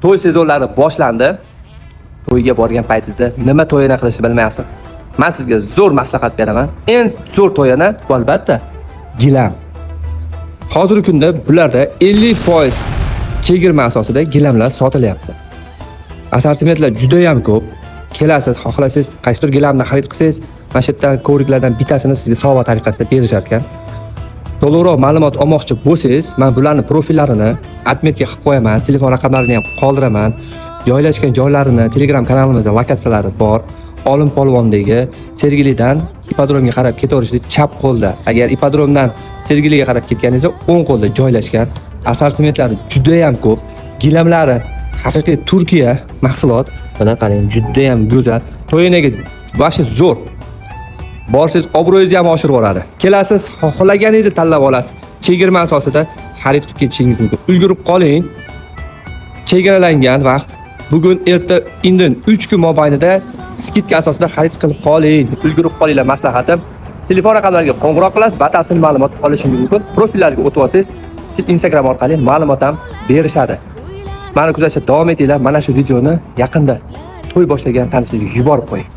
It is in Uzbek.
To'y sezonlari boshlandi. To'yga borgan paytingizda nima to'yana qilishni bilmayapsiz. Men sizga zo'r maslahat beraman. Eng zo'r to'yana bu albatta gilam. Hozirgi kunda bularda 50% chegirma asosida gilamlar sotilyapti. Assortimentlar juda ham ko'p. Kelasiz, xohlasangiz qaysidir gilamni xarid qilsangiz, mana shu yerdan kovriklardan bittasini sizga sovg'a tariqasida berishar ekan. To'liqroq ma'lumot olmoqchi bo'lsangiz, men bularni profillarini отметка qilib qo'yaman, telefon raqamlarini ham qoldiraman. Joylashgan joylarini Telegram kanalimizda lokatsiyalari bor. Olim polvondagi Sergelidan ipodromga qarab ketaverishda chap qo'lda. Agar ipodromdan Sergeliga qarab ketganingizda o'ng qo'lda joylashgan. Assortimentlari juda ham ko'p. Gilamlari haqiqiy Turkiya mahsulot. Mana qarang, juda ham go'zal. To'yinaga вообще zo'r. Borsangiz, obro'yingizni ham oshirib yuboradi. Kelasiz, xohlaganingizni tanlab olasiz. Chegirma asosida xarid qilib ketishingiz mumkin. Ulgurib qoling. Chegaralangan vaqt. Bugun, erta, indin 3 kun mobaynida скидка asosida xarid qilib qoling. Ulgurib qolinglar, maslahatim. Telefon raqamlariga qo'ng'iroq qilasiz, batafsil ma'lumot olishingiz mumkin. Profillarga o'tib olsangiz, Instagram orqali ma'lumot ham berishadi. Mani kuzatishda davom etinglar. Mana shu videoni yaqinda to'y boshlagan tanishingizga yuborib qo'ying.